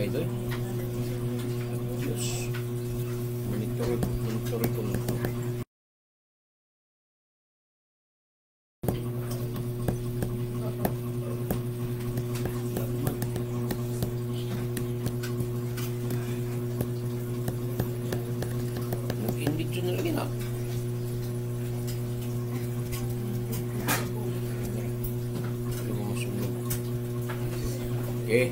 Slide eh. Diyos. Monitor, monitor ko na. Nag-indit yun na lagi na. Ano mo masunod? Okay.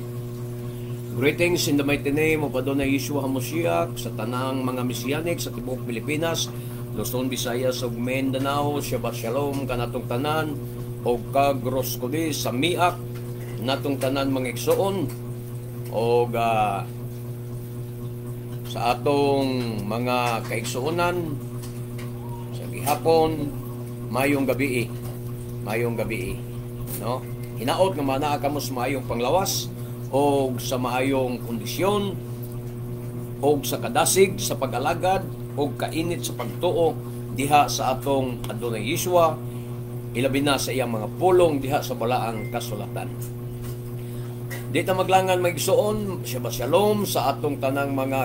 Greetings in the mighty name of Adonai Yeshua HaMashiach sa tanang mga Mesianic sa tibuok Pilipinas, Luzon, Visayas ug Mindanao. Shabbat Shalom kanatong tanan og kagros kudi sa miak natong tanan mga igsoon og sa atong mga kaigsuonan sa gihapon, mayong gabi, mayong gabi, no? Hinaot nga manaa kamo sa maayong panglawas og sa maayong kondisyon og sa kadasig sa pag-alagad og kainit sa pagtuo diha sa atong Adonai Yeshua, ilabi na sa iyang mga pulong diha sa balaang kasulatan. Di ta maglangan mga igsoon, Shabbat Shalom sa atong tanang mga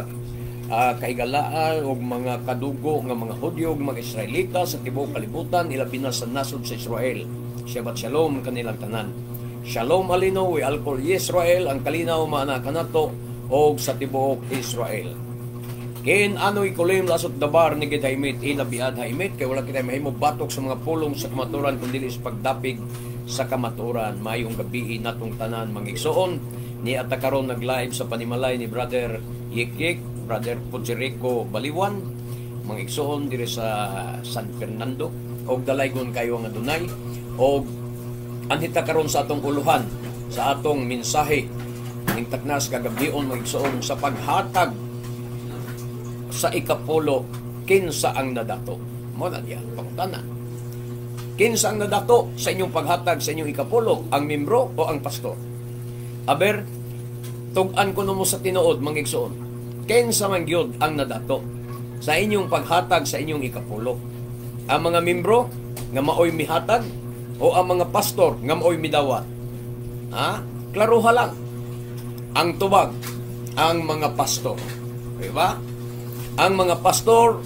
kahigalaan og mga kadugo nga mga Hudyo ug mga Israelita sa tibuok kalibutan, ilabi na sa nasod sa Israel. Shabbat Shalom kanilang tanan. Shalom alino we alkol Israel, ang kalinaw maana kanato og sa tibuok Israel. Ken anoy kulim lasot dabar ni gid haimit ila biad haimit kay wala kita mahimo batok sa mga pulong sa kamaturan kun dili sa pagdapig sa kamaturan. Mayong gabii natong tanan mga igsoon. Ni ata karon nag-live sa panimalay ni Brother Yik-Yik, Brother Pujerico Baliwan, mga igsoon diri sa San Fernando, og dalaygon kayo nga dunay og anhita karon sa atong uluhan sa atong mensahe ning taknas kagabion mga igsoon sa paghatag sa ikapulo, kinsa ang nadato. Mo na diya pangutana. Kinsa ang nadato sa inyong paghatag sa inyong ikapulo, ang membro o ang pastor? Aber tug-an ko mo sa tinuod mga igsoon, kinsa man gyud ang nadato sa inyong paghatag sa inyong ikapulo? Ang mga membro nga maoy mihatag o ang mga pastor nga maoy midawat? Ha? Klaruha lang. Ang tubag, ang mga pastor. Diba? Ang mga pastor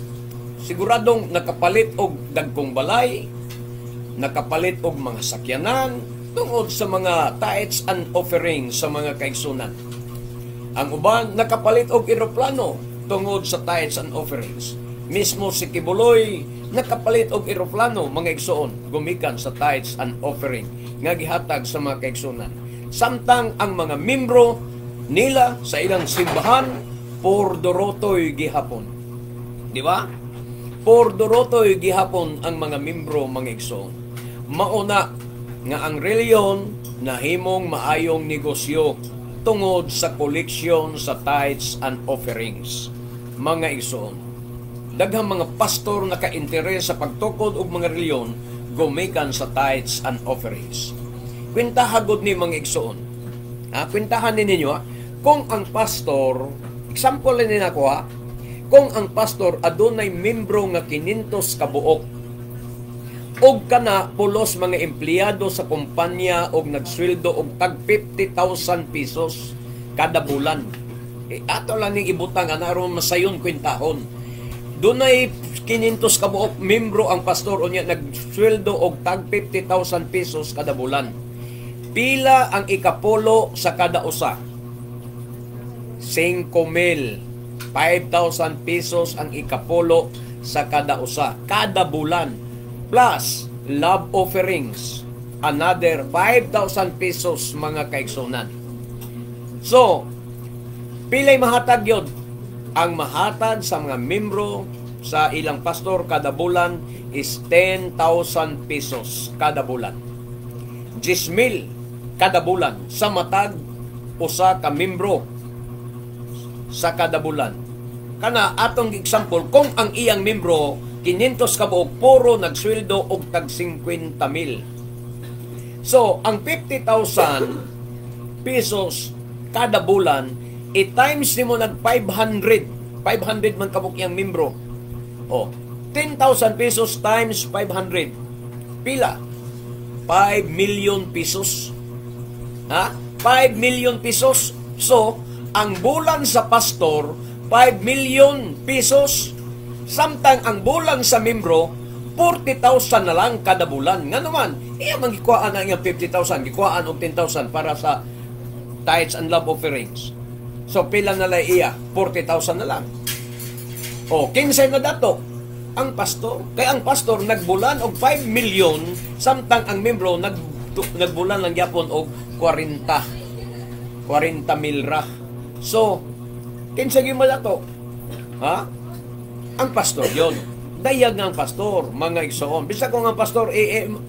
siguradong nakapalit og dagkong balay, nakapalit og mga sakyanan tungod sa mga tithes and offerings sa mga kaigsunan. Ang uban nakapalit og eroplano tungod sa tithes and offerings. Mismo si Quiboloy nakapalit og eroplano mga igsoon gumikan sa tithes and offering nga gihatag sa mga kaigsunan. Samtang ang mga membro nila sa ilang simbahan pordorotoy gihapon. Di ba? Pordorotoy gihapon ang mga membro mga igsoon. Mauna nga ang reliyon nahimong maayong negosyo tungod sa koleksyon sa tithes and offerings mga igsoon. Daghang mga pastor naka-interes sa pagtukod og mga reliyon gumikan sa tithes and offerings. Kwentaha gud ni mga igsoon. Ha, kwentahan ni ninyo ha, kung ang pastor, example ni nako ha, kung ang pastor adunay membro nga 500 ka buok og kana pulos mga empleyado sa kumpanya og nagsweldo og tag 50,000 pesos kada bulan. Eh, ato lang ning ibutang ana aron masayon kwentahon. Dunay 500 ka buok membro ang pastor unya nagsweldo og tag 50,000 pesos kada bulan. Pila ang ikapulo sa kada usa? 5,000. 5,000 pesos ang ikapulo sa kada usa kada bulan. Plus love offerings, another 5,000 pesos mga kaigsunan. So, pilay mahatag yun? Ang mahatag sa mga membro sa ilang pastor kada bulan is 10,000 pesos kada bulan. 10,000 kada bulan sa matag usa ka membro sa kada bulan. Kana atong example, kung ang iyang membro 500 ka buok puro nagsweldo og tag 50,000. So, ang 50,000 pesos kada bulan, i-times nimo nag 500. 500 man kabuk iyang membro. O, 10,000 pesos times 500. Pila? 5 million pesos. Ha? 5 million pesos. So, Ang bulan sa pastor, 5 million pesos. Samtang ang bulan sa membro, 40,000 na lang kada bulan. Nga naman, iya man gikuhaan ang iyang 50,000, gikuhaan og 10,000 para sa tithes and love offerings. So pila na lang iya? 40,000 na lang. O, kinsay na dato? Ang pastor. Kay ang pastor nagbulan og 5 million, samtang ang membro nagbulan lang gyapon og 40. 40 mil ra. So, kinsa gyud dato? Ha? Ang pastor yon. Dayag nga ang pastor, mga igsoon. Bisag kung ang pastor,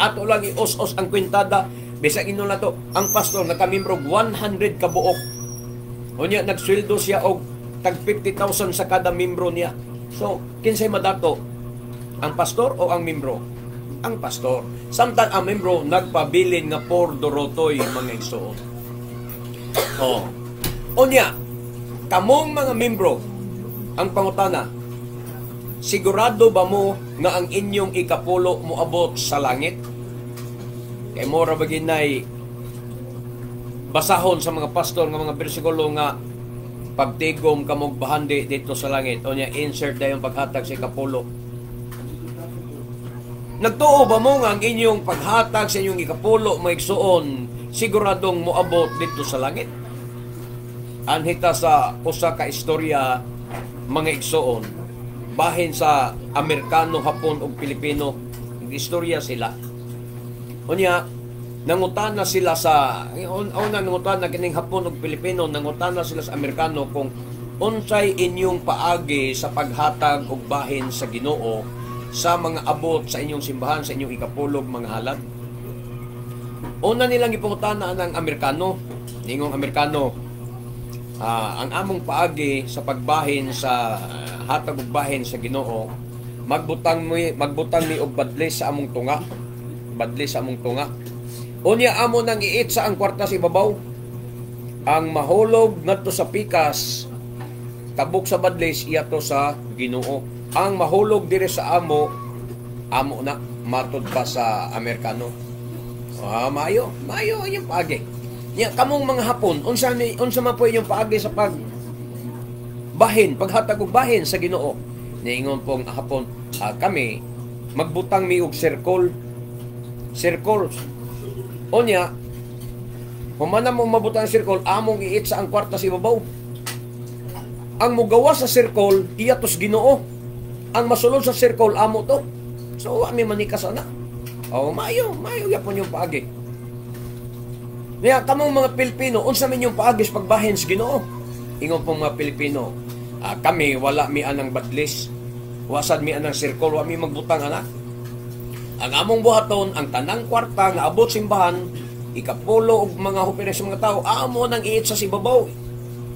ato lang i-os-os ang kwintada. Bisag ino na to, ang pastor nakamembro 100 ka buok. Unya nagsweldo siya og tag 50,000 sa kada membro niya. So, kinsay madato? Ang pastor o ang membro? Ang pastor. Samtang ang membro nagpabilin nga por dorotoy, mga igsoon. Oh. Unya, kamong mga membro, ang pangutana, sigurado ba mo nga ang inyong ikapulo moabot sa langit? Kay mora ba ginay basahon sa mga pastor nga mga bersikulo nga pagtigom kamog bahandi dito sa langit? Unya insert dayon paghatag sa ikapulo. Nagtuo ba mo nga ang inyong paghatag sa inyong ikapulo, mga igsuon, siguradong moabot dito sa langit? Anhita sa usa ka istorya, mga igsuon, bahin sa Amerikano, Hapon ug Pilipino, istorya sila. Unya nangutana sila sa una, nangutana kining Hapon ug Pilipino, nangutana sila sa Amerikano kung unsay inyong paagi sa paghatag og bahin sa Ginoo sa mga abot sa inyong simbahan, sa inyong ikapulog, mga halad. Una nilang ipangutana ng Amerikano, ningong Amerikano, ang among paagi sa pagbahin sa hatag og bahin sa Ginoo, magbutang mi og badles sa among tunga, badles sa among tunga. Unya amo nang iitsa ang kwarta sa ibabaw. Ang mahulog ngadto sa pikas, tabok sa badles, iya to sa Ginoo. Ang mahulog dire sa amo, amo na, matod pa sa Amerikano. Maayo, maayo inyong paagi. Nya kamong mga Hapon, unsa man po inyong paagi sa pag bahin, paghatag og bahin sa Ginoo? Niingon pong Hapon, kami magbutang mi og circle. Circle. Unya, humana mo mabutang ang circle, among iitsa ang kwarta sa ibabaw. Ang mugawa sa circle, iya tos Ginoo. Ang masulod sa circle, amo to. So, wa mi manikas ana. Oh, maayo, maayo gyapon yung paagi. Niya, kamong mga Pilipino, unsa man yung paagi sa pagbahin sa Ginoo? Ingon pong mga Pilipino, kami wala mi anang badlis. Wasad mi anang circle, wa mi magbutang ana. Ang among buhaton, ang tanang kwarta nga abot simbahan, ikapulo og mga hupires sa mga tao, amo nang iitsa sa ibabaw.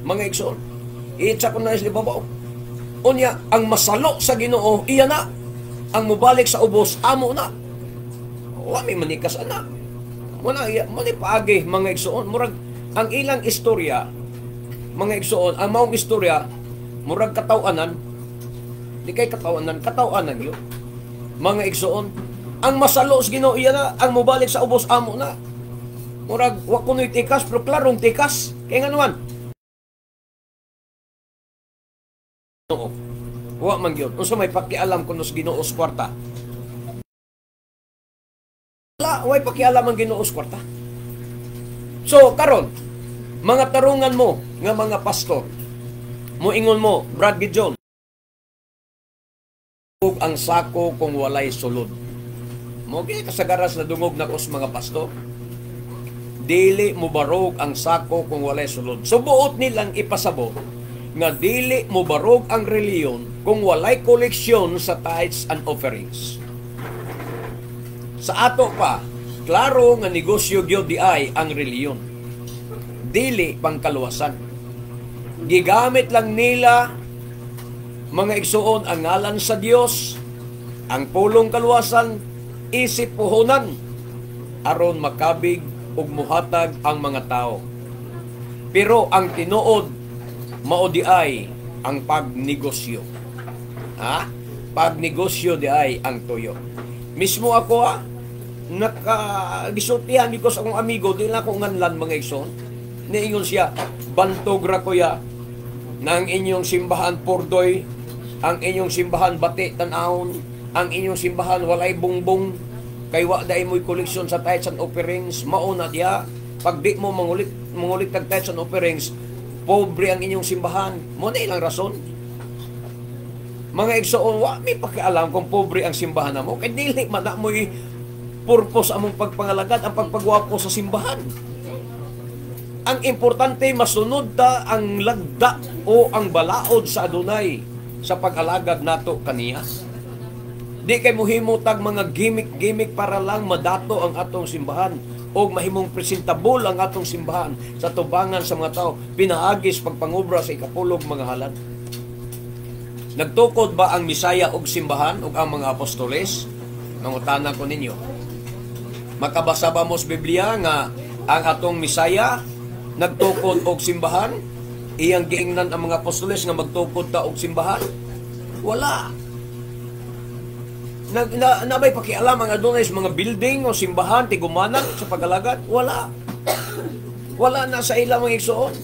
Mga igsoon, iitsa ko na sa ibabaw. Unya, ang masalo sa Ginoo, iya na. Ang mubalik sa ubos, amo na. Wa mi manikas ana. Muna, mo ni paagi, mga igsoon. Murag, ang ilang istorya, mga igsoon, ang maong istorya, murag katawanan. Di kay katawanan, katawanan yun. Mga igsoon, ang masalo sa Ginoo, iya na. Ang mubalik sa ubos, amo na. Murag, wa kuno'y tikas, pero klarong tikas. Kaya nga naman, Ginoo, wa man gyud. Unsa may pakialam kuno sa Ginoo sa kwarta? Wala, way pakialam ang Ginoo sa kwarta. So karon, mga tarungan mo nga mga pastor, moingon mo, Brad Gideon, ug ang sako kung walay sulod. Mo gyud kasagaras na dungog nako sa mga pastor. Dili mo barog ang sako kung walay sulod. So buot nilang ipasabot nga dili mo barog ang reliyon kung walay koleksyon sa tithes and offerings. Sa ato pa, klaro nga negosyo gyud di ay ang reliyon. Dili pangkaluwasan. Gigamit lang nila, mga igsuon, ang ngalan sa Dios, ang pulong kaluwasan, isip puhunan aron makabig ug muhatag ang mga tao. Pero ang tinuod mao di ay ang pagnegosyo. Ha? Pagnegosyo di ay ang tuyo. Mismo ako nakagisultihan ko sa akong amigo, di lang ako nganlan, mga igsoon. Niingon siya, "Bantog ra kuya ng inyong simbahan purdoy, ang inyong simbahan bati tan-awon, ang inyong simbahan walay bungbong, kay wa dai mo'y koleksyon sa tithes and offerings." Mao na diya, pag di mo mangulik tag tithes and offerings, pobre ang inyong simbahan. Mo na ilang rason. Mga igsoon, wa mi pakialam kung pobre ang simbahan namo kay dili man na mo'y purpose among pagpangalagad ang pagpagwapo sa simbahan. Ang importante, masunod ta ang lagda o ang balaod sa Adunay sa pag-alagad nato kaniya. Di kay muhimo tag mga gimmick-gimmick para lang madato ang atong simbahan o mahimong presentable ang atong simbahan sa tubangan sa mga tao pinaagi sa pagpangubra sa ikapulog mga halad. Nagtukod ba ang Misaya og simbahan ug ang mga apostoles? Mangutana ko ninyo. Makabasa ba mo sa Biblia nga ang atong Misaya nagtukod og simbahan? Iyang giingnan ang mga apostoles nga magtukod ta og simbahan? Wala. Nabay pakialam ang adunay sa mga building o simbahan tigumanan sa pag-alagad? Wala. Wala na sa ilang mga igsoon.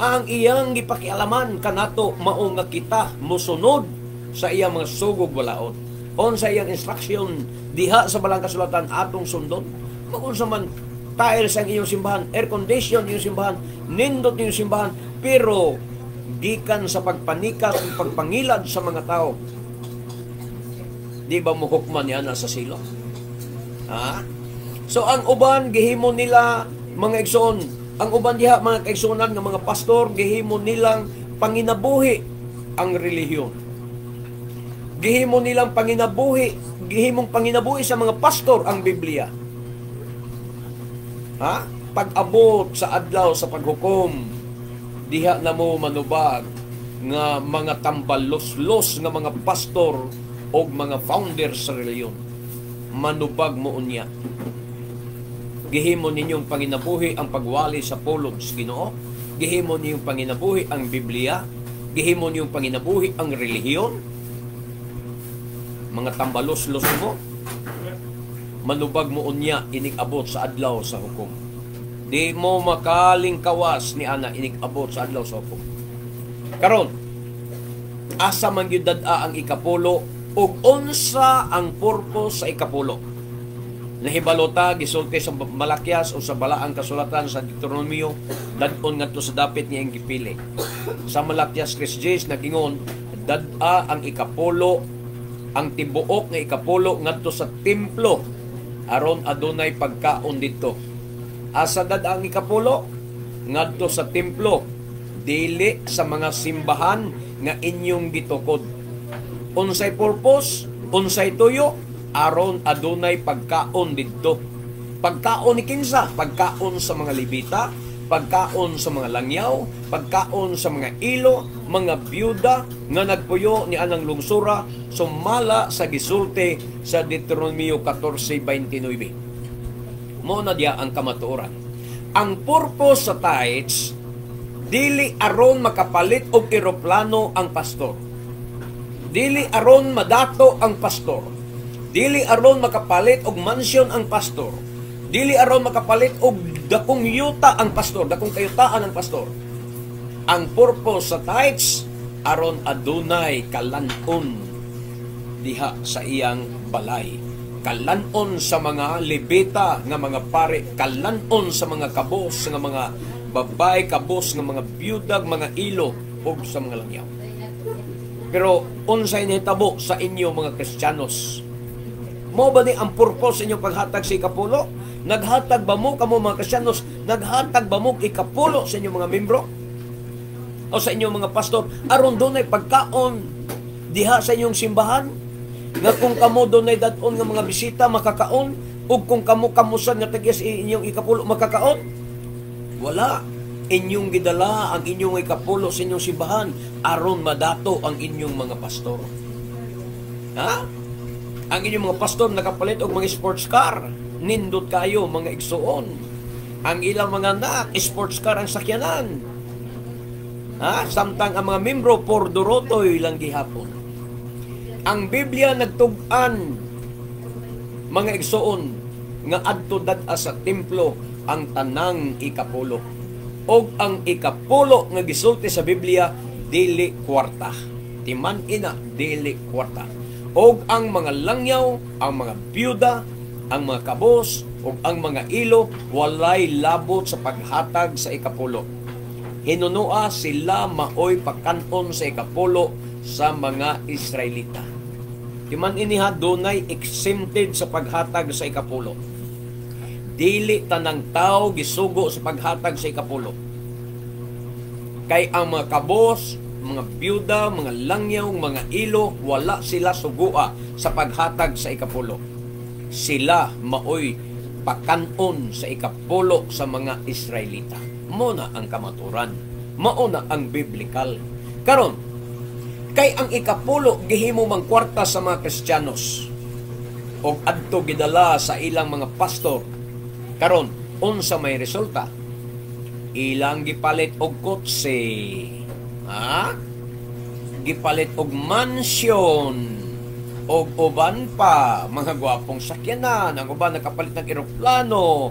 Ang iyang gipakialaman kanato mao nga kita mosunod sa iyang mga sugog balaod. On sa iyang instruction diha sa balang kasulatan atong sundon. Magunsa man tiles ang iyong simbahan, air condition iyong simbahan, nindot iyong simbahan, pero gikan sa pagpanikas ug pagpangilad sa mga tao, di ba muhukman yan sa silot? Ha? So ang uban gihimo nila, mga igsoon, ang uban diha mga kaigsuonan nga mga pastor, gihimo nilang panginabuhi ang relihiyon. Gihimo nilang panginabuhi, gihimong panginabuhi sa mga pastor ang Biblia. Ha? Pag-abot sa adlaw sa paghukom, diha na mo manubag nga mga tambaloslos nga mga pastor o mga founder sa reliyon. Manubag mo unya. Gihimo ninyong panginabuhi ang pagwali sa pulong sa Ginoo. Gihimo ninyong panginabuhi ang Biblia. Gihimo ninyong panginabuhi ang relihiyon. Mga tambaloslos mo, manubag mo unya inig-abot sa adlaw sa hukom. Di mo makalingkawas ni ana inig-abot sa adlaw sa hukom. Karon, asa man gyud dad-a ang ikapulo ug unsa ang purpose sa ikapulo? Nahibalo ta, gisulti sa Malakias o sa balaang kasulatan sa Deuteronomio, dad-on ngadto sa dapit nga iyang gipili. Sa Malakias 3:10 nagingon, dad-a ang ikapulo, ang tibuok nga ikapulo ngadto sa templo aron adunay pagkaon didto. Asa dad-a ang ikapulo? Ngadto sa templo, dili sa mga simbahan nga inyong gitukod. Unsay purpose? Unsay tuyo? Aron adunay pagkaon didto. Pagkaon ni kinsa? Pagkaon sa mga Lebita, pagkaon sa mga langyaw, pagkaon sa mga ilo, mga byuda nga nagpuyo ni anang lungsura sumala sa gisulti sa Deuteronomio 14:29. Mo na diya ang kamatuoran. Ang purpose sa tithes, dili aron makapalit og eroplano ang pastor. Dili aron madato ang pastor. Dili aron makapalit og mansion ang pastor. Dili aron makapalit og dakong yuta ang pastor, dakong kayutaan ang pastor. Ang purpose sa tithes, aron adunay kalan-on diha sa iyang balay. Kalan-on sa mga Lebita nga mga pare, kalan-on sa mga kabos nga mga babae, kabos nga mga biyudag, mga ilo ug sa mga langyaw. Pero unsay nahitabo sa inyo, mga Kristiyanos? Mo ba ni ang purpose sa inyong paghatag sa ikapulo? Naghatag ba mo kamo mga Kristiyanos? Naghatag ba mo ikapulo sa inyong mga membro? O sa inyong mga pastor? Aron dunay pagkaon diha sa inyong simbahan? Nga kung kamo dunay dad-on nga mga bisita makakaon, ug kung kamo kamusan nga tag sa inyong ikapulo makakaon? Wala. Inyong gidala ang inyong ikapulo sa inyong simbahan aron madato ang inyong mga pastor. Ha? Ang inyong mga pastor nakapalit og mga sports car. Nindot kayo mga igsuon. Ang ilang mga anak, sports car ang sakyanan. Ha? Samtang ang mga membro pordorotoy lang gihapon. Ang Biblia nagtug-an mga igsuon nga adto dad-a sa templo ang tanang ikapulo. Og ang ikapulo nga gisulti sa Biblia, dili kwarta. Timan ina, dili kwarta. Og ang mga langyaw, ang mga byuda, ang mga kabos, ug ang mga ilo, walay labot sa paghatag sa ikapulo. Hinunua sila maoy pakanon sa ikapulo sa mga Israelita. Timan iniha, dunay exempted sa paghatag sa ikapulo. Dili tanang tao gisugo sa paghatag sa ikapulo. Kay ang mga kabos, mga byuda, mga langyaw, mga ilo, wala sila sugua sa paghatag sa ikapulo. Sila maoy pakanon sa ikapulo sa mga Israelita. Mao na ang kamaturan. Mao na ang biblical. Karon, kay ang ikapulo gihimo mang kwarta sa mga Kristiyanos og adto gidala sa ilang mga pastor. Karon, unsa may resulta? Ilang gipalit og kotse. Ha? Gipalit og mansion og uban pa, mga gwapong sakyanan, ang uban nakapalit ng eroplano.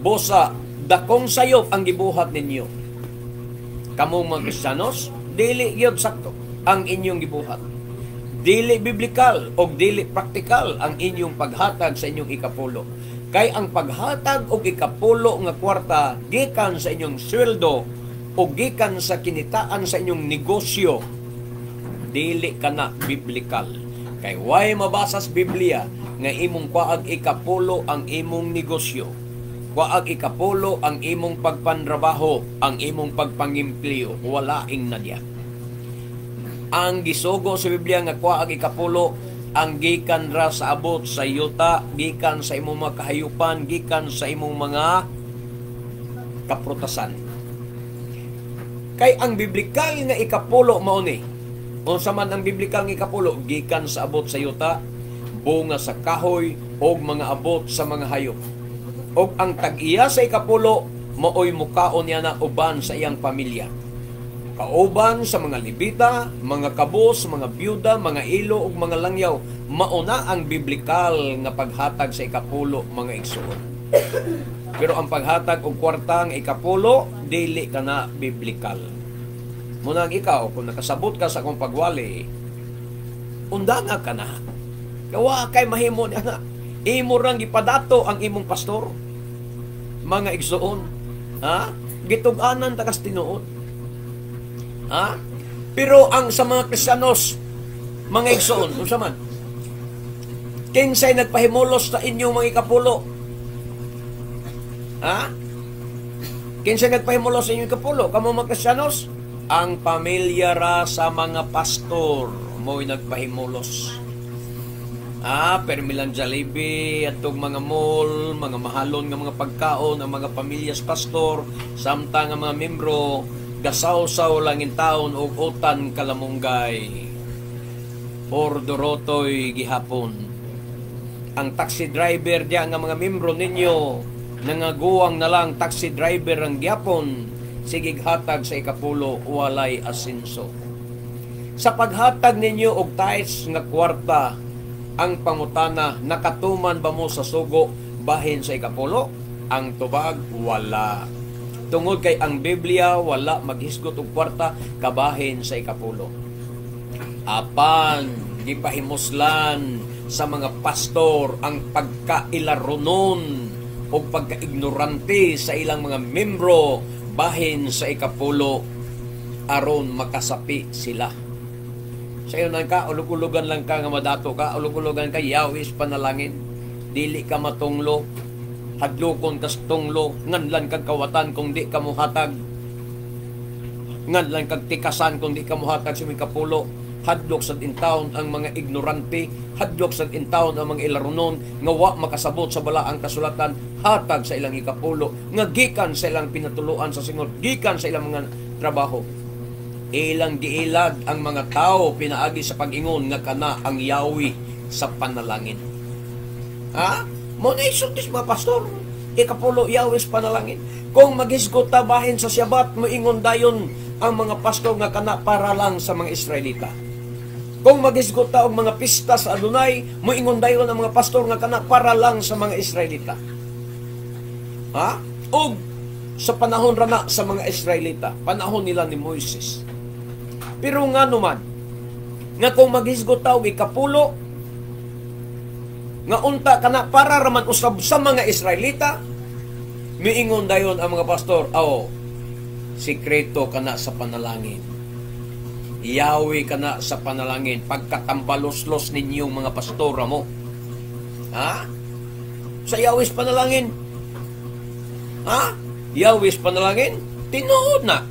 Busa dakong sayop ang gibuhat ninyo. Kamong mga Kristiyanos, dili gyud sakto ang inyong gibuhat. Dili biblikal og dili praktikal ang inyong paghatag sa inyong ikapulo. Kay ang paghatag og ikapulo nga kwarta gikan sa inyong sweldo o gikan sa kinitaan sa inyong negosyo, dili kana biblikal. Kay way mabasa sa Biblia nga imong kuhaag ikapulo ang imong negosyo. Kuhaag ikapulo ang imong pagpanrabaho, ang imong pagpangimpliyo. Wala ing nadya. Ang gisugo sa Biblia nga kuhaag ikapulo ang gikan ra sa abot sa yuta, gikan sa imong mga kahayupan, gikan sa imong mga kaprutasan. Kay ang biblikal nga ikapulo mao ni. Unsa man ang biblikal nga ikapulo? Gikan sa abot sa yuta, bunga sa kahoy, og mga abot sa mga hayop. Og ang tag-iya sa ikapulo maoy mukaon niya na uban sa iyang pamilya. Kauban sa mga Lebita, mga kabos, mga byuda, mga ilo ug mga langyaw. Mauna ang biblikal nga paghatag sa ikapulo, mga igsuon. Pero ang paghatag og kwarta nga ikapulo, dili kana biblikal. Munang ikaw, kung nakasabot ka sa akong pagwali, undanga ka na. Kawa kay mahimo niya na. Imo rang gipadato ang imong pastor. Mga igsuon, ha? Gitug-anan ta kas tinuod. Ha? Pero ang sa mga Kristiyanos, mga igsuon, unsa man? Kinsay nagpahimulos sa inyong mga ikapulo? Ha? Kinsay nagpahimulos sa inyong ikapulo? Kamo mga Kristiyanos? Ang pamilya ra sa mga pastor mo'y nagpahimulos. Ah, permilang Jollibee, atong mga mall, mga mahalon nga mga pagkaon, ang mga pamilya sa pastor, samtang ang mga membro, gasawsaw lang in taon og utan kalamunggay. Or dorotoy gihapon. Ang taxi driver diya nga mga membro ninyo, nangaguwang na lang taxi driver ang gihapon, sige hatag sa ikapulo, walay asinso. Sa paghatag ninyo og tithes nga kwarta, ang pangutana, nakatuman ba mo sa sugo bahin sa ikapulo? Ang tubag, wala. Tungod kay ang Biblia wala maghisgot og kwarta kabahin sa ikapulo. Apan gipahimuslan sa mga pastor ang pagkailaronon o pagkaignorante sa ilang mga membro bahin sa ikapulo aron makasapi sila. Sa iyo ka, ulug-ulugan lang ka nga madato ka, ulug-ulugan ka, yawis panalangin, dili ka matunglo, hadlokon kas tunglo, nganlan kag kawatan kung di ka muhatag, nganlan kag tikasan kung di ka muhatag sa imong kapulo, hadlok sa intawon ang mga ignorante, hadlok sa intawon ang mga ilaronon, nga wa makasabot sa balaang kasulatan, hatag sa ilang ikapulo, nga gikan sa ilang pinatuluan sa Senyor, gikan sa ilang mga trabaho. Ilang giilad ang mga tao pinaagi sa pag-ingon nga kana ang yawi sa panalangin. Ha? Mo na isultis mga pastor. Ikapulo yawi sa panalangin. Kung maghisgot ta bahin sa Syabat, moingon dayon ang mga pastor nga kana para lang sa mga Israelita. Kung maghisgot ta og mga pista sa Adunay, moingon dayon ang mga pastor nga kana para lang sa mga Israelita. Ha? Og Sa panahon ra na sa mga Israelita, panahon nila ni Moises. Pero nga naman, nga kung maghisgot ta og ikapulo, nga unta kana para raman usab sa mga Israelita, miingon dayon ang mga pastor, "Aw, sikreto kana sa panalangin. Yawi kana sa panalangin," pagkatambaloslos ninyong mga pastora mo. Ha? Sa yawis panalangin? Ha? Yawis panalangin? Tinuod na.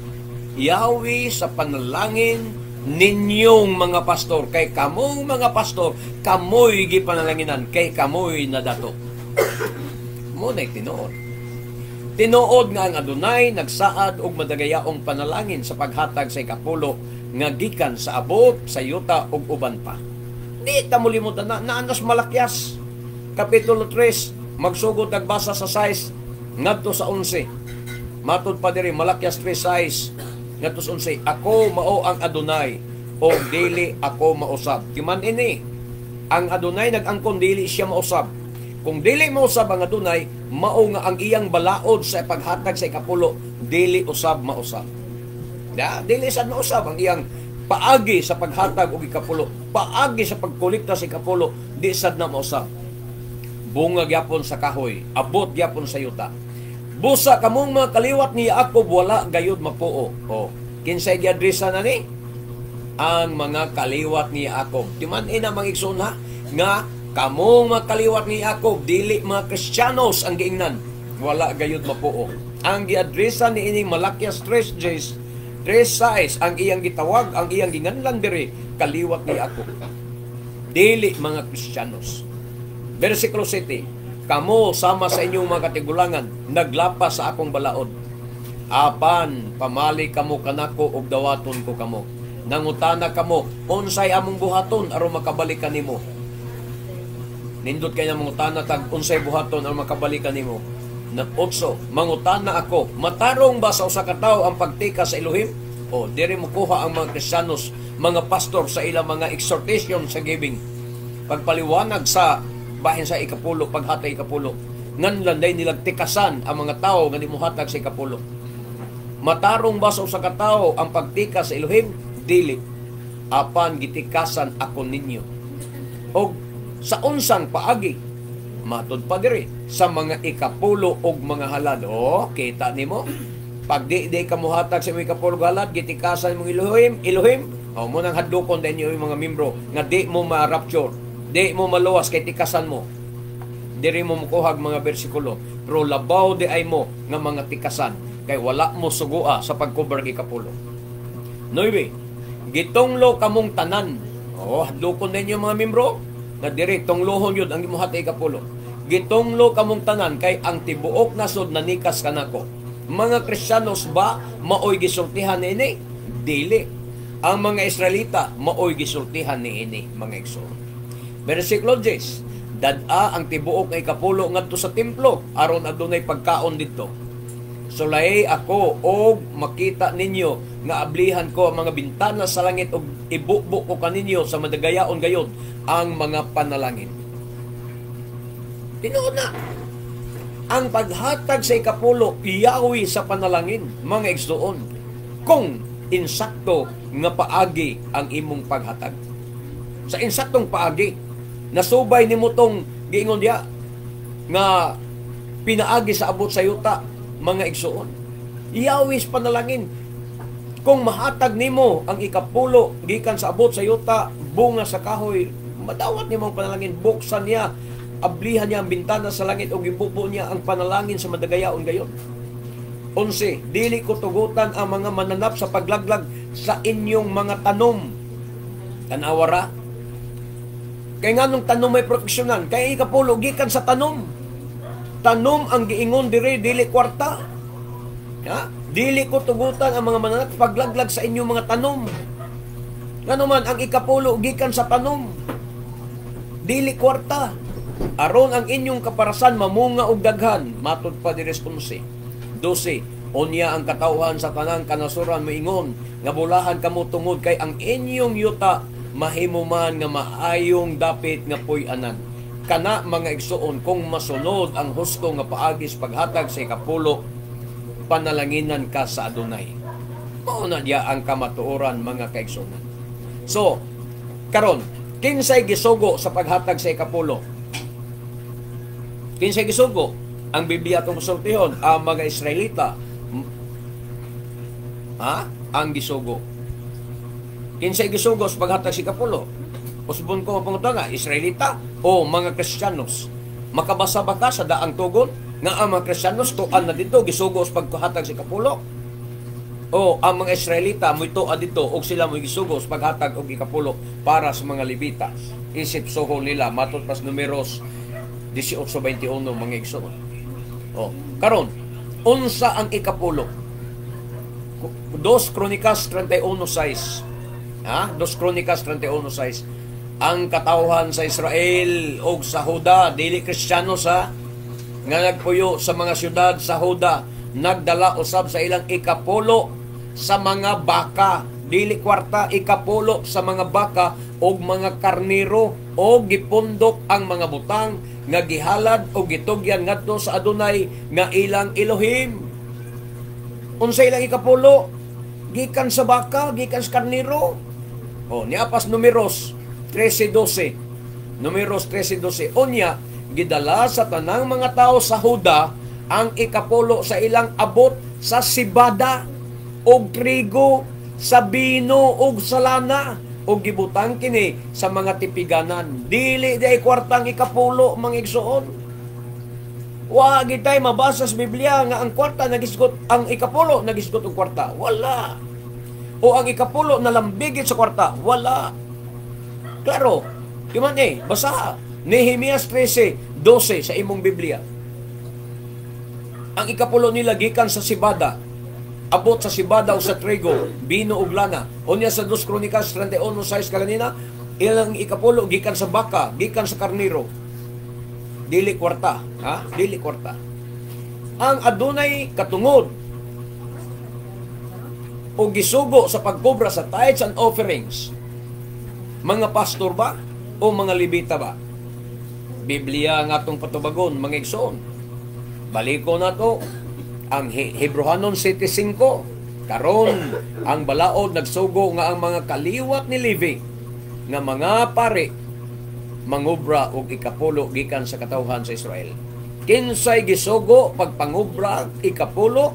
Yawi sa panalangin ninyong mga pastor. Kay kamong mga pastor, kamoy gipanalanginan, kay kamoy nadato. Mo na'y tinuod. Tinuod nga ang Adunay nagsaad og madagayaong panalangin sa paghatag sa ikapulo nga gikan sa abot, sa yuta ug uban pa. Di ta mo limutan na naanas Malakias Kapitulo 3, magsugod nagbasa sa 6 ngadto sa 11. Matud pa diri, Malakias 3:6 ngadto sa 11, "Ako mao ang Adunay o dili ako mausab." Timan ini, ang Adunay nag-angkon dili siya mausab. Kung dili mausab ang Adunay, mao nga ang iyang balaod sa paghatag sa ikapulo dili usab mausab. Da, dili sad mausab ang iyang paagi sa paghatag og ikapulo, paagi sa pagkolekta sa ikapulo, di sad na mausab. Bunga gyapon sa kahoy, abot gyapon sa yuta. Busa kamong mga kaliwat ni Jacob wala gayud mapuo. O, kinsay giadresa na ni? Ang mga kaliwat ni Jacob. Timan ina, mga igsoon, ha, nga kamong mga kaliwat ni Jacob, dili mga Kristiyanos ang giingnan, wala gayud mapuo. Ang giadresa ni ining Malakias 3 J's 3 size, ang iyang gitawag, ang iyang ginganlan diri, kaliwat ni Jacob. Dili mga Kristiyanos. Versikulo 7, "Kamo sama sa inyong mga katigulangan naglapas sa akong balaod. Apan pamali kamo kanako ug dawaton ko kamo. Nangutana kamo, 'Unsay among buhaton aron makabalik kanimo?'" Nindot kay na mangutana tag unsay buhaton aron makabalik kanimo. Na otso, "Mangutana ako, matarong ba sa usa ka tawo ang pagtika sa Elohim?" O, diri mo kuha ang mga Kristiyanos, mga pastor sa ilang mga exhortation sa giving. Pagpaliwanag sa bahin sa ikapulo, paghatag ikapulo. Nganlan day nilag tikasan ang mga tao nga di mohatag sa ikapulo. "Matarong ba sa usa ka tawo ang pagtika sa Elohim? Dili. Apan gitikasan ako ninyo. Og sa unsang paagi?" Matod pa diri, sa mga ikapulo og mga halad. Oh, kita nimo. Pag di di ka mohatag sa imong ikapulo og halad, gitikasan mong Elohim, Elohim. Oh, mo nang hadlokon din yung mga membro nga di mo ma-rapture, di mo maluwas kay tikasan mo. Diri mo mukuhag mga bersikulo, pero labaw di ay mo nga mga tikasan kay wala mo sugua sa pagkubar ikapulo. Nuebe, "Gitunglo kamong tanan." Oh, hadlokon ninyo mga membro nga diri tunglohon yun ang gimuhatag ikapulo. "Gitunglo kamong tanan kay ang tibuok nasod nanikas kanako." Mga Kristiyanos ba maoy gisultihan niini? Dili. Ang mga Israelita maoy gisultihan niini, mga igsoon. Versikulo 10, "Dad-a ang tibuok nga ikapulo ngadto sa templo aron adunay pagkaon didto. Sulay ako og makita ninyo nga ablihan ko ang mga bintana sa langit og ibubo ko kaninyo sa madagayaon gayod ang mga panalangin." Tinuod na. Ang paghatag sa ikapulo, iyawi sa panalangin, mga igsoon. Kung insakto nga paagi ang imong paghatag. Sa insaktong paagi, nasubay nimo tong giingon diya nga pinaagi sa abot sa yuta, mga igsoon. Iyawis panalangin. Kung mahatag nimo ang ikapulo gikan sa abot sa yuta, bunga sa kahoy, madawat nimo ang panalangin, buksan niya, ablihan niya ang bintana sa langit o gibubo niya ang panalangin sa madagayaon gayon. 11, "Dili ko tugutan ang mga mananap sa paglaglag sa inyong mga tanom." Tanawa ra. Kay nganong tanom may proteksyonan? Kay ikapulo gikan sa tanom. Tanom ang giingon dire, dili kwarta. Ha? "Dili ko tugutan ang mga mananap paglaglag sa inyong mga tanom." Ngano man ang ikapulo gikan sa tanom. Dili kwarta. "Aron ang inyong kaparasan mamunga og daghan," matud pa diri 11. 12, "Unya ang katawhan sa tanang kanasuran moingon nga bulahan kamo tungod kay ang inyong yuta mahimo man nga maayong dapit nga puy-anan." Kana, mga igsuon, kung masunod ang husto nga paagi sa paghatag sa ikapulo, panalanginan ka sa Adunay. Mao na diya ang kamatuoran, mga kaigsunan. So, karon, kinsay gisugo sa paghatag sa ikapulo? Kinsay gisugo? Ang Biblia atong konsultihon, ang mga Israelita. Ha? Ang gisugo. Kinsay gisugo sa paghatag sa ikapulo? Usbon ko pangutana, Israelita o mga Kristiyanos? Makabasa ba ka sa daang tugon nga ang mga Kristiyanos tuan na dito gisugo sa paghatag sa ikapulo? O ang mga Israelita mo'y tuan dito og sila mo'y gisugo sa paghatag og ikapulo para sa mga Levita? Isip suhol nila matod pas Numeros 18:21, mga igsoon. O, karon, unsa ang ikapulo? 2 Kronikas 31:6. Ha? 2 Kronikas 31:6. Ang katawhan sa Israel og sa Huda, dili Kristiyano sa nga nagpuyo sa mga syudad sa Huda, nagdala usab sa ilang ikapulo sa mga baka, dili kwarta, ikapulo sa mga baka og mga karnero, og gipundok ang mga butang nga gihalad og gitugyan ngadto sa Adunay nga ilang Elohim. Unsa ilang ikapulo? Gikan sa baka, gikan sa karnero. O, niapas Numeros 13:12. Numeros 13:12. Unya, gidala sa tanang mga tao sa Huda ang ikapulo sa ilang abot sa sibada og trigo, sa bino og sa lana, og gibutang kini sa mga tipiganan. Dili di ay kwartang ikapulo, mga igsoon. Wa gitay mabasa sa Biblia nga ang kwarta nagisgot, ang ikapulo nagisgot og kwarta. Wala. O ang ikapulo nalambigit sa kwarta. Wala. Klaro. Iman eh, basa. Nehemias 13:12 sa imong Biblia. Ang ikapulo nila gikan sa sibada, abot sa sibada o sa trigo, bino ug lana. Unya sa 2 Kronikas 31:6 kaganina, ilang ikapulo gikan sa baka, gikan sa karnero. Dili kwarta, ha? Dili kwarta. Ang adunay katungod o gisugo sa pagkobra sa tithes and offerings, mga pastor ba o mga Levita ba? Biblia nga atong patubagon, mga igsoon. Baliko na to ang Hebrohanon 7:5. Karon ang balaod nagsugo nga ang mga kaliwat ni Levi nga mga pare mangubra og ikapulo gikan sa katawhan sa Israel. Kinsay gisugo pagpangubra ikapulo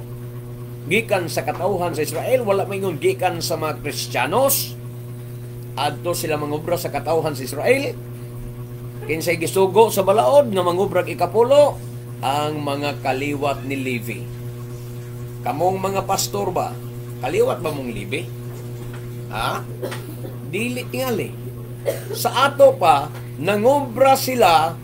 gikan sa katawhan sa Israel? Wala maingon gikan sa mga Kristiyanos. Adto sila mangubra sa katawhan sa Israel. Kinsay gisugo sa balaod nga mangubrag ikapulo? Ang mga kaliwat ni Levi. Kamong mga pastor ba? Kaliwat ba mong Levi? Ha? Dili tingali. Sa ato pa, nangubra sila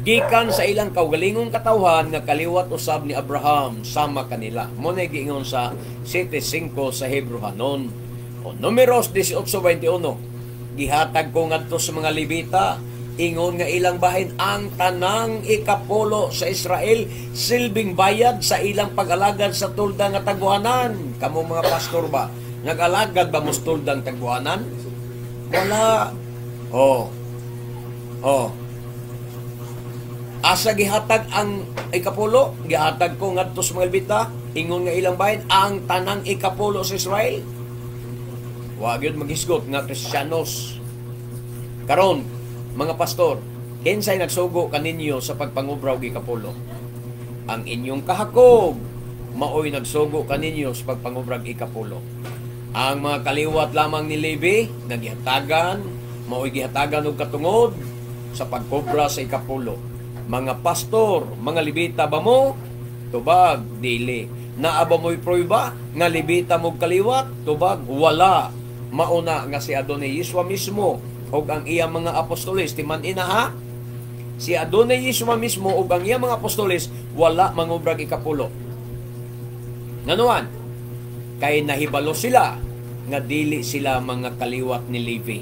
gikan sa ilang kaugalingong katawhan nga kaliwat usab ni Abraham sama kanila. Mo na giingon sa 7:5 sa Hebrohanon. O Numeros 18:21. Gihatag ko ngadto sa mga Levita ingon nga ilang bahin ang tanang ikapulo sa Israel silbing bayad sa ilang pag-alagad sa tolda nga tagbuhanan. Kamo mga pastor ba, nag-alagad ba mo sa toldang tagbuhanan? Wala. Oh. Oh. Asa gihatag ang ikapulo? Gihatag ko ngadto sa mga Levita ingon nga ilang bahin ang tanang ikapulo sa Israel. Wa gyud maghisgot nga Kristiyanos. Karon, mga pastor, kinsay nagsugo kaninyo sa pagpangubra og ikapulo? Ang inyong kahakog maoy nagsugo kaninyo sa pagpangubrag ikapulo. Ang mga kaliwat lamang ni Levi nga gihatagan, maoy gihatagan og katungod sa pagkobra sa ikapulo. Mga pastor, mga Levita ba mo? Tubag, dili. Naa ba mo'y prueba nga Levita mo kaliwat? Tubag, wala. Mauna nga si Adonai Yeshua mismo og ang iyang mga apostoles, timan ina ha? Si Adonai Yeshua mismo og ang iyang mga apostoles wala mangubrag ikapulo. Nganuan? Kay nahibalo sila nga dili sila mga kaliwat ni Levi.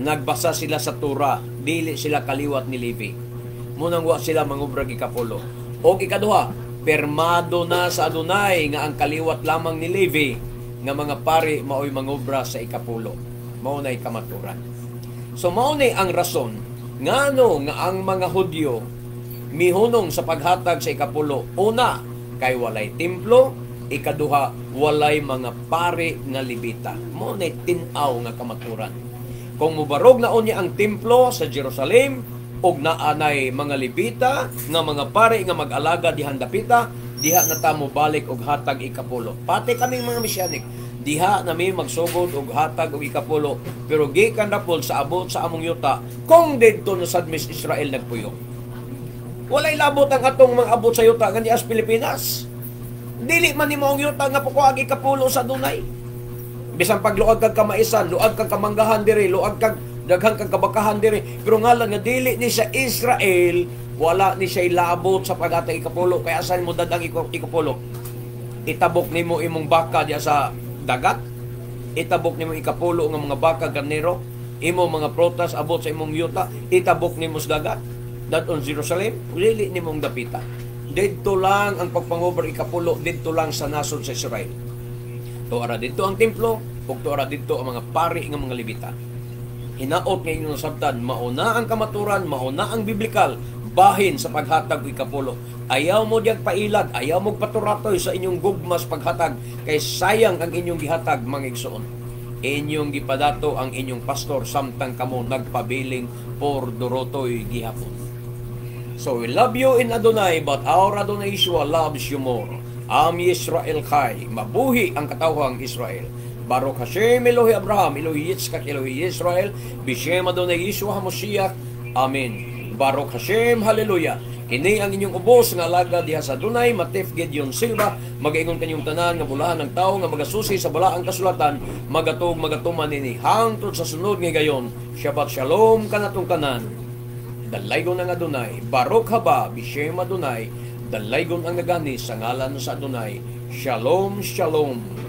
Nagbasa sila sa Torah, dili sila kaliwat ni Levi. Munang wa sila mangubrag ikapulo. Og ikaduha, permado na sa Adonai nga ang kaliwat lamang ni Levi nga mga pari maoy mangubra sa ikapulo. Mao nay kamaturan. So mao ni ang rason ngano nga ang mga Hudyo mihunong sa paghatag sa ikapulo. Una, Kay walay templo, ikaduha, walay mga pari nga Levita. Mao na tin-aw nga kamaturan. Kung mubarog na unya ang templo sa Jerusalem ug naanay mga Levita nga mga pari nga mag-alaga dihan dapita, diha na ta mo balik og hatag ikapulo. Pati kaming mga Messianic, diha na mi magsugod og hatag og ikapulo, pero gikan ra pod sa abot sa among yuta kung didto na sad mis Israel nagpuyo. Walay labot ang atong mga abot sa yuta nga dias Pilipinas. Dili man nimo ang yuta nga pukuag ikapulo sa Adunay. Bisan pagluag kag kamaisan, luag kag kamanggahan diri, luag kag daghan kag kabakahan diri, pero ngalan nga dili ni sa Israel, wala ni siya labot sa paghatag ikapulo. Kaya asan mo dadang ikapulo? Itabok nimo imong baka diya sa dagat? Itabok nimo ikapulo nga mga baka, karnero, imo mga prutas abot sa imong yuta, itabok nimo sa dagat? Dadon Jerusalem, dili nimong dapita. Didto lang ang pagpangober ikapulo, didto lang sa nasod sa Israel. Tuara didto ang templo, ug tuara didto ang mga pari nga mga Levita. Hinaot nga inyong nasabtan, mauna ang kamaturan, mauna ang biblikal, bahin sa paghatag og ikapulo. Ayaw mo diyag pailag, ayaw mo paturatoy sa inyong gugmas paghatag, kay sayang ang inyong gihatag, mga igsoon. Inyong gipadato ang inyong pastor samtang kamo nagpabiling por durotoy gihapon. So we love you in Adonai, but our Adonai Yeshua loves you more. Am Yisrael Chai, mabuhi ang katawhang Israel. Baruch Hashem, Elohi Abraham, Elohi Yitzchak, Elohi Israel, Bishem Adonai Yeshua HaMashiach. Amen. Baruch Hashem, Hallelujah. Kini ang inyong ubos nga alagad diha sa Adunay, Matef Gideon Silva, magaingon kanyong tanan nga bulahan ng tao nga magasusi sa balaang kasulatan, magatog magatuman nini hangtod sa sunod nga gayon. Shabbat Shalom kanatong tanan. Dalaygon ang Adonai, Baruch haba Bishem Adonai, dalaygon ang nagani sa ngalan sa Adonai. Shalom, shalom.